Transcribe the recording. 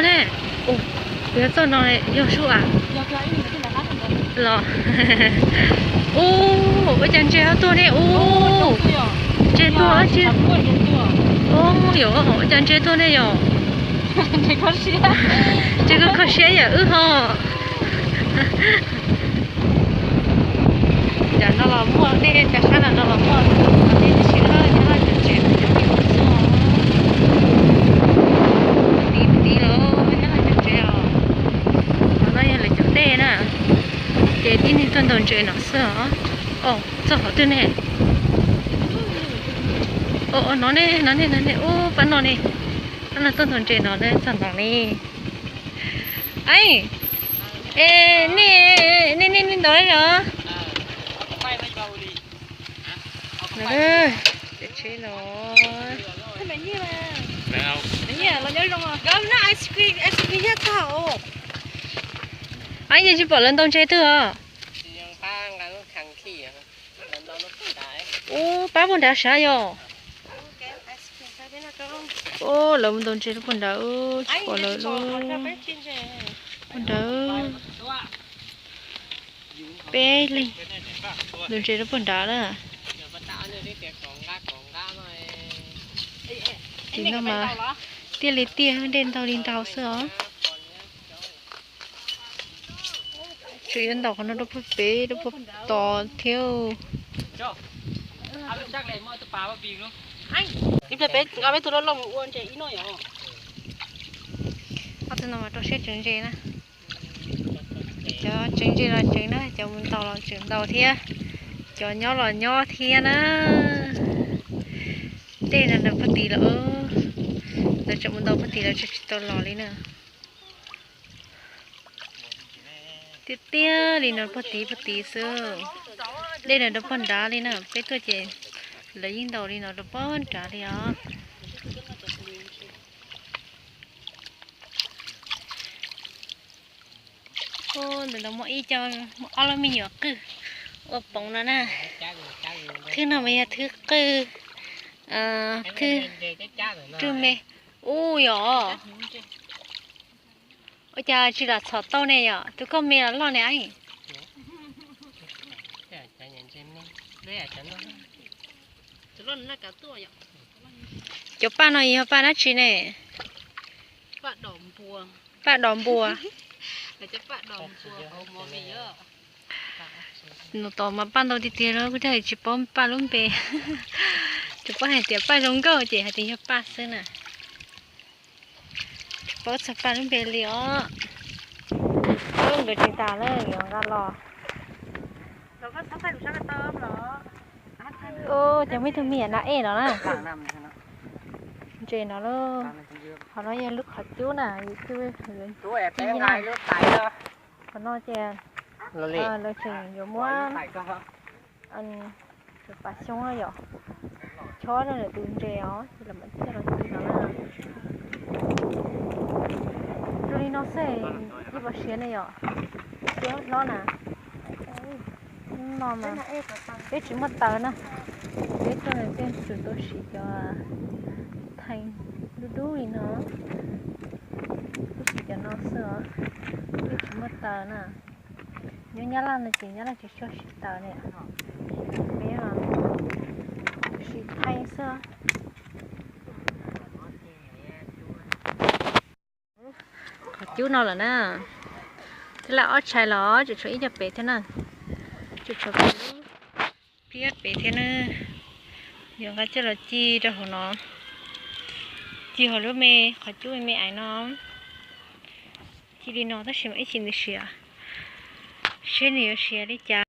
Ne, kuv yuav txog no yog sub as los. Ub, ua cas ntses ho tuag ne ub. Ntses tuag tsi. Ub, yog ua cas ntses tuag ne yom. Ntses kho siab yam wb ho. Cov no los muaj, nej cov sab no los muaj, nej tsis nyob cov ntses nyob li txog. Tiv tiv los nyob cov ntses os. Qhov no yog lawv cov dej na, ces tib neeg tuaj ntaus ntses no xwb os. Os, txog qhov twg ne? Os, no ne, no ne, no ne, ub, pab no ne, pab no tuaj ntaus ntses no ne, txog no ne. Aib, nej, nej, nej ntaus los? Tsheb no. Aib, yeej tsis pom lawv ntaus ntses twg os. Ub, pab puag nrad sav yom. Ub, lawv mus ntaus ntses rau puag nrad, tsis pom lawv lub puag nrad. Peb leeg ntaus ntses rau puag nrad na. Tim no mas tiaj li tiaj, dej ntau li ntau xwb os. Tseem yuav ntaus qhov no rau puag pem rau puag tod thiab. Ob tug no mas rau siab tseev ntses na. Cov tseev ntses los tseev na, cov mus ntaus los tseem ntaus thiab, cov nyob los nyob thiab na. Dej no nws puag tid lawm, lawv tseem mus ntaus puag tid lawm, tsis tau los li na. Tiaj tiaj li no puag tid puag tid xwb. Dej no rau puag nrad li na, peb tuaj ces lawv yeej ntaus li no rau puag nrad li os. Ntawm no muaj ib co, muaj ob lub me nyuam qwj ua poov no na. Thwb no mas yog thwb qwj, thwb rwj me. Ub yom. Ua cas tsis lam txhom tau ne yom, tus koj me los loj ne. Cov paj no yog paj dab tsi ne? Paj dos npua. Nws tom mas paj ntau tiag tiag los kuv thiaj tsis paub paj lub npe. Tsuas paub hais tias paj zoo nkauj ces hais tias yog paj xwb na. Tsis paub txog paj lub npe li os. Nkawd tseem tas na, yuav nqa los. Ub, cov muaj ib tug me nyuam nas ej no na. Ntses no lauj. Qhov no yog lub qhov cub na, yus cub ci na. Qhov no ces lawv tseem yuav muab pas xyoob yom, chob rau lawv tus ntses os, ces lawv mam coj los ci no na. Zoo li no xwb, ib puas siav ne yom, siav hlob na. No mas peb tsis muaj taws na, peb tuaj tej tsuas tuaj siv cov thaiv dub dub li no, tuaj siv cov no xwb os, peb tsis muaj taws na. Nyob Nyab Laj no ces Nyab Laj tsis tshua siv taws ne, peb siv thaiv xwb. Qhov cub no lawm na, thiab lawv ob tshais los tseem tshuav ib co pem thiab na, tseem tshuav peb lub phiab pem thiab na. Yuav nqa coj los ci rau hauv no, ci hauv lub me qhov cub me me ais no. Ci li no tab sis mas ib chim nws siav, seb nws yuav siav li cas.